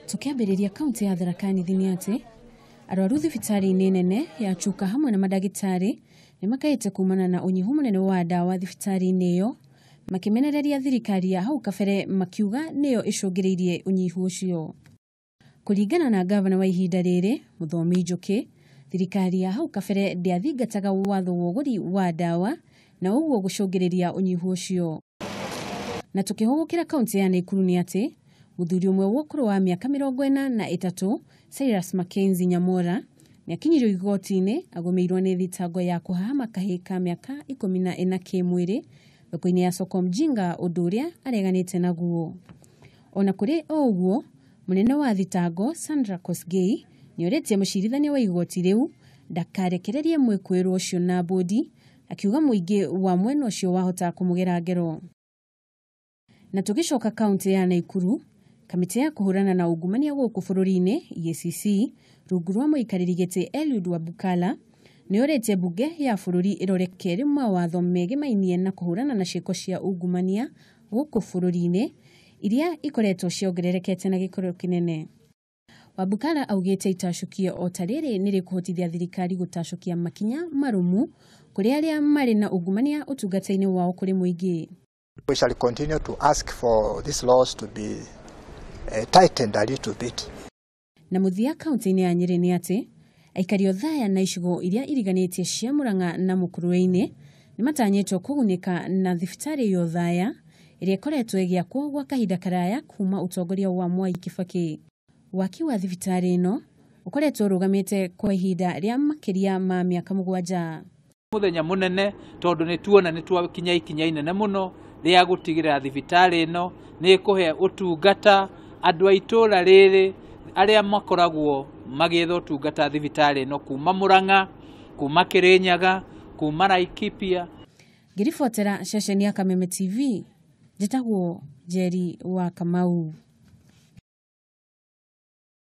Tukiambĩrĩria kaunti ya Tharaka Nithi nĩ atĩ arwaru thibitarĩ-inĩ nene ya Chuka hamwe na mandagĩtarĩ nĩ makaĩte kumana na ũnyihu mũnene wa ndawa thibitarĩ-inĩ ĩyo, makĩmenereria thirikari ya hau kabere makiuga nĩyo ĩcũngĩrĩirie ũnyihu ũcio. Kũringana na ngavana wa ihinda rĩrĩ Mũthomi Njũkĩ, thirikari ya hau kabere ndĩathingataga watho wa ũgũri wa ndawa na ũguo gũcũngĩrĩria ũnyihu ũcio. Na tukĩhũgũkĩra kaunti ya Nakuru nĩ atĩ mũthuri ũmwe wa ũkũrũ wa mĩaka 43 Cyrus Mackenzie Nyamora nĩakinyirio igoti-inĩ agũmĩirwo nĩ thitango ya kũhahama kahĩĩ ka mĩaka 14 kĩmwĩrĩ thoko-inĩ ya Soko Mjinga, ũndũ ũrĩa areganĩte naguo. Ona kũrĩ o ũguo, mũnene wa thitango Sandra Kosgei nĩorĩtie mũcirithania wa igoti rĩu ndakarekererie mwĩkũĩrwo ũcio na bũndi, akiuga mũingĩ wa mwena ũcio wahota kũmũgera ngero. Na tũgĩcoka kaunti ya Nakuru, kamĩtĩ ya kũhũrana na ungumania gũkũ bũrũri-inĩ EACC rungu rwa mũikarĩri gĩtĩ Eliud Wabukala nĩorĩtie mbunge ya bũrũri ĩrore kerĩ mawatho megemainie na kũhũrana na ciĩko cia ungumania gũkũ bũrũri-inĩ iria ikoretwo ciongererekete na gĩkĩro kĩnene. Wabukala augĩte itacũkio o ta rĩrĩ nĩ rĩkũhotithia thirikari gũtacũkia makinya marũmu kũrĩ arĩa marĩ na ungumania ũtungata-inĩ wao kũrĩ mũingĩ. We shall continue to ask for these laws to be tightened a little bit. Na mũthia kaunti-inĩ ya Nyĩrĩ nĩ atĩ aikari Othaya na icigo iria iriganĩtie cia Murang'a na Mũkũrwe-inĩ nĩ matanyĩtwo kũgunĩka na thibitarĩ ya Othaya ĩrĩa ĩkoretwo ĩgĩakwo gwa kahinda karaya kuma ũtongoria wa Mwai Kibaki. Waki wa thibitarĩ ĩno ũkoretwo ũrũgamĩte kwa ihinda rĩa makĩria ma mĩaka 7. Mũthenya mũnene tondũ nĩ tuona nĩ twakinya ikinya inene mũno rĩa gũtigĩrĩra thibitarĩ ĩno nĩ ĩkũhe ũtungata andũ a itũũra rĩrĩ arĩa makoragwo magĩetha ũtungata thibitarĩ ĩno kuma Murang'a, kuma Kĩrĩnyaga, kuma Laikipia. Ngĩribotera ceceni ya Kameme TV, njĩtagwo Njeri wa Kamau.